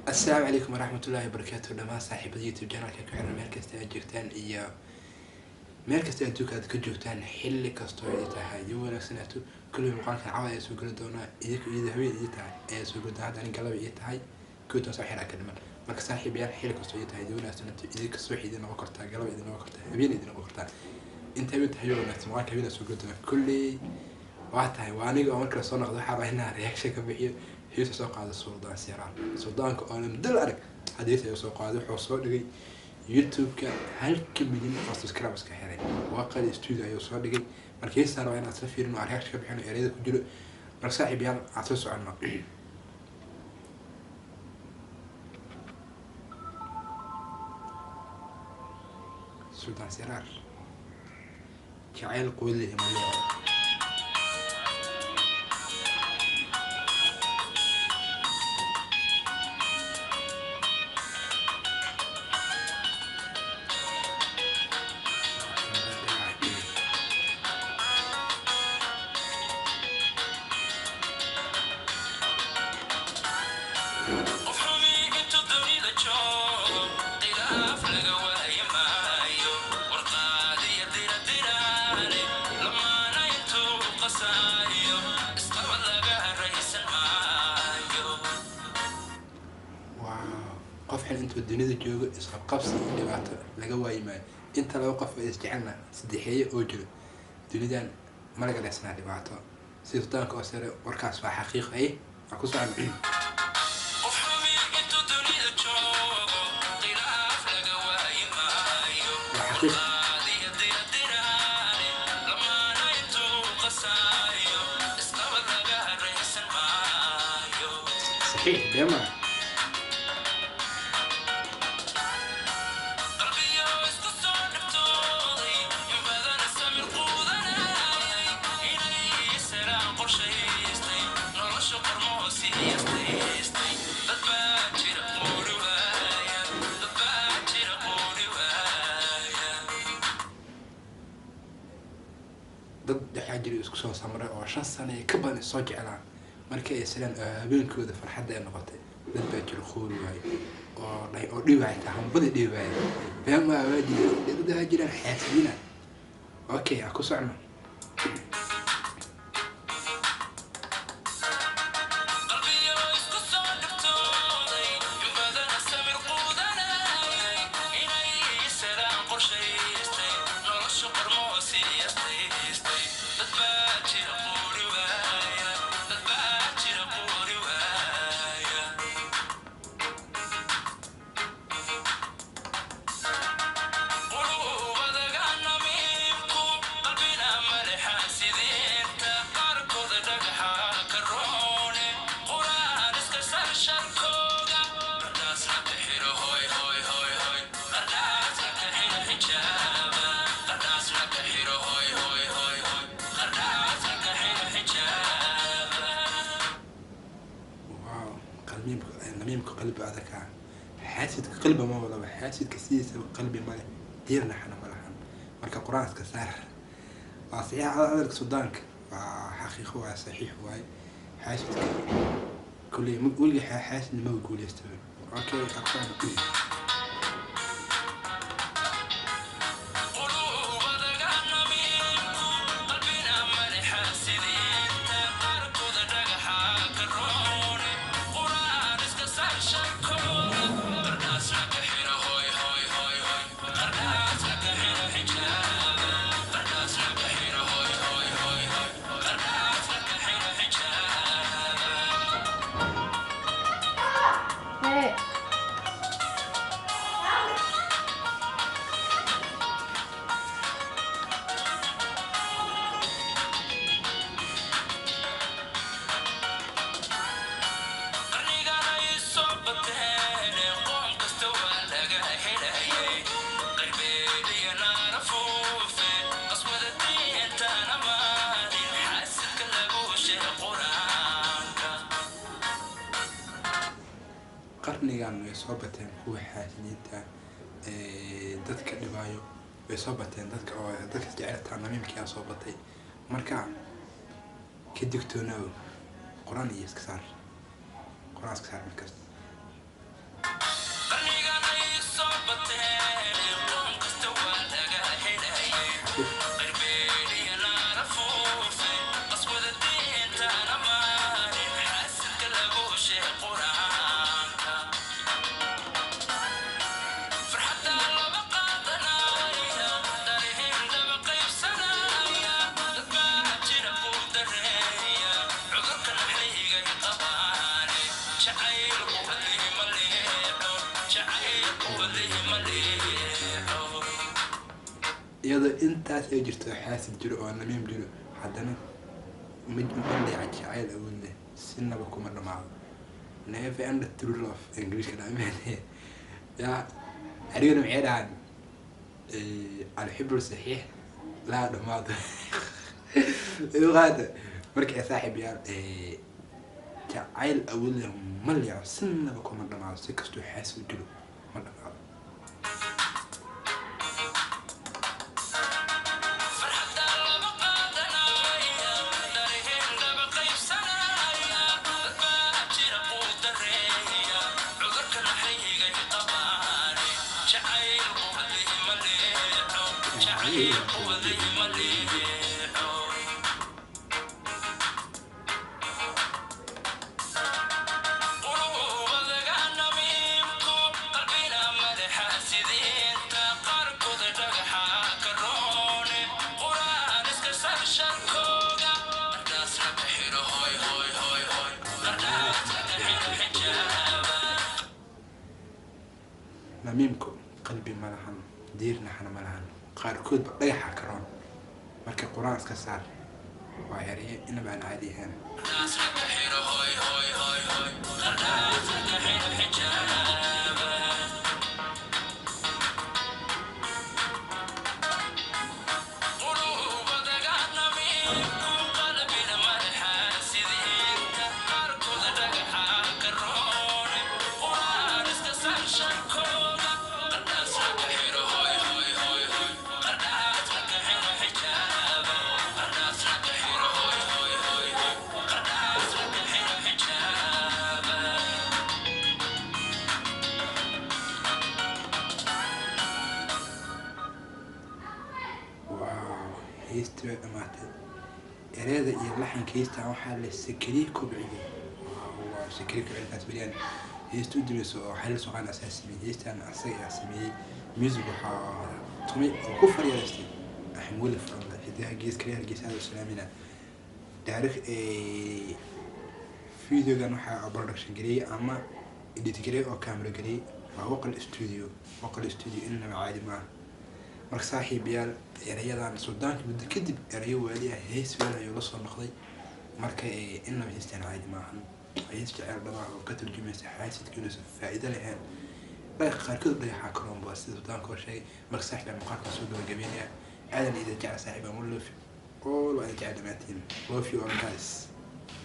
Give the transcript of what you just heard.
Asalaamu calaykum waraxmatullaahi wabarakaatu. Dhammaan saaxiibada YouTube channelka ku xiran, meel kasta aad joogtaan iyo meel kasta adduunka aad ka joogtaan, xilli kastoo ay tahay idin wanaagsanaato. Kulli muuqaalkan cawad ayaa soo geli doonaa, idinka iyada haween idin tahay ayaa soo geli doonaa. Hadda anin galaba ii tahay, kootan soo xiraa ka dhiman. Marka saaxiibayaal, xilli kastoo ii tahay idin wanaagsanaato. Idinka subax idin noqon kartaa, galaba idin noqon kartaa, habeen idin noqon kartaa. Inta habeen tahay wanaagsan, muuqaalka habeen ayaa soo geli doonaa. Kulley waa tahay waa aniga oo markale soo noqdo. Waxaa rabaa inaan reaction ka bixiyo heesa soo qaada Suldaan Seeraar. Suldaanka oo muddo la arag hadiis ayuu soo qaaday. Wuxuu soo dhigay YouTube-ka 1 milyan oo subscribers ka helay. Waa qali studio ayuu soo dhigay. Marka heestaan rabaa inaan isla fiirino, aan reaction ka bixino ereyada ku jiro. Marka saaxiib yaal, aan soo soconno. Suldaan Seeraar, jacayl quwadlihi ma leeco. Qof xumi intuu dunida joogo, khilaaf laga waayi maayo. Warqaadiya diradiraale, lamaana intuu qasaayo, isqabad laga raysan maayo. Wow, qof xil intuu dunida joogo isqabqabsi iyo dhibaato laga waayi maayo. Inta laba qof oo isjecelna saddexeeye oo jiro, dunidan ma laga dheesnaa dhibaato. Sida suldaanka oo sare, warkaas waa xaqiiq. Ay waa ku socon. Qof xumi intuu dunida joogo, khilaaf laga waayi maayo. Waa xaqiiq. Warqaadiya diradiraale, lamaana intuu qasaayo, isqabad laga raysan maayo. Saxiix beema. Qalbiyo isku soo dhibtooday, in badan samir quudanayay, inay saraan qorshaystay, nolosha qormoo siyastaystay. Dad baa jira quuri waaya, dad baa jira quuri waaya. Dad waxaa jira isku soo samray oo 5 sano iyo ka badan is soo jeclaan. Markii ay islaan oo habeenkooda farxadda ay noqotay, dad baa jira quuri waayo oo dhahay oo dhibaaya taa hambada dhibaaya beema. Waa jira dad waxaa jiraan xaasidiina. Okay, aan ku socno. Qalbiyo isku soo dhibtooday, in badan samir quudanayay, inay saraan qorshaystay, nolosha qormoo siyastaystay. Dad baa jira quuri waaya, dad baa jira quuri waaya. Quluubadaga namiimku qalbina malexa sidiinta, qaarkooda dhagaxa ka roone, quraan iska sarsharkooga, qardhaasna ka xiro hoy hoy hoy hoy, qardhaasna ka xiro xijaaba, qardhaasna ka xiro hoy hoy hoy hoy, qardhaasna ka xiro xijaaba. Wow, qalmiimka namiimka qalbi adaka, xaasidka qalbi ma wadaba. Xaasidka sidiisaba qalbi male, diirnaxana ma lahan. Marka qur-aanka saar, waa saxiix hadalka suldaanka, waa xaqiiqo, waa saxiix waaye. Xaasidka kulley weligii xaasidna ma guuleysta. Okay, aqoon. Quluubadaga namiimku qalbina malexa sidiinta, qaarkooda dhagaxa ka roone, quraan iska sarsharkooda, qardhaasna ka xiro hoy hoy hoy hoy, qardhaasna ka xiro xijaaba, qardhaasna ka xiro hoy hoy hoy hoy, qardhaasna ka xiro xijaaba. Hey. Qarnigan ay soo bateen, qoom kasta waa laga helayay, qarbeeliya naara fuufe, qaswada diintana maalin, xaasidka lagu sheeg qur-aanka. Qarnigan way soo bateen kuwa xaasidiinta ee dadka dhibaayo. Way soo bateen dadka oo dadka jeceltaa namiimkaa soo batay. Marka ka digtoonaaw, qur-aan iyo iska saar, qur-aan iska saar markasta. Iyadoo intaas ay jirto, xaasid jiro oo namiim jiro, haddana ma leeca jacayl awood leh, sinaba kuma dhamaado. Never end true love Ingiriiska dhamaan yaa anigana maxay dhahaan, alxibru saxiix laa dhamaado qaata. Marka saaxiib yaal, jacayl awood leh ma leeco, sinaba kuma dhamaado, si kastuu xaasid jiro ma dhamaado. Farxadda laba qaadanaya, dareen laba qaybsanaya, dad baa jira uu dareeya cudurka naxayigay qabaane. Jacayl quwadii ma leexo, jacayl quwadii ma leexo. Qulubadaga namiimku qalbina madaxa sidiinta qaarkood dhagaxa ka roone, quraan iska sar sharkooga, qardhaasna ka xiro hoy hoy hoy hoy, qardhaasna ka xiro xijaaba. Namiimku qalbi ma lahan, diirnaxana ma lahan, qaarkoodba dhagaxa karoon, marka qur-aan iska saar. Waa eraye inaba aan caadi ahaan. Qardhaasna ka xiro hoy hoy hoy hoy, qardhaasna ka xiro xijaaba. Qulubadaga namiimku qalbina madaxa sidiinta qaarkood dhagaxa ka roone, quraan iska sar sharkooga, qardhaasna ka xiro hoy hoy hoy hoy, qardhaasna ka xiro xijaaba, qardhaasna ka xiro hoy hoy hoy hoy, qardhaasna ka xiro xijaaba. Wow, heystii way dhamaatay. Ereyada iyo laxanka heystan waxaa la Sakariye Kobciye. Wow, Sakariye Kobciye kaas beriyaan heesta u dambaysa oo Xaliil Suqaan asaa sameeyey heystan, asaga ayaa sameeyey. Music waxaa tumay oo ku faryareystay Axmed Weli Faranle, xidigaha geeska reer Hargeysa, aad u salaamina. Taariikh videogan waxaa production gareeyey ama edit gareeyey oo camera gareeyey waa Waqal Studio. Waqal Studio inaba caadi maaha. Marka saaxiibayaal, erayadan suldaanka muddo kadib erayo waali ah, hees waali ayuu la soo noqday. Marka inaba heestan caadi maahan, hees jecel dhaba oo ka turjumaysa xaasidka inuusan faa'iido lahayn, dhagax qaarkood dhagaxa karoon waa sida suldaanka oo sheegay. Marka saaxiib, muuqaalka soo gabagabeynaya. Aadan idin jecel saaxiib, aan love all, waa idin jecel dhammaantiin. Love you all guys.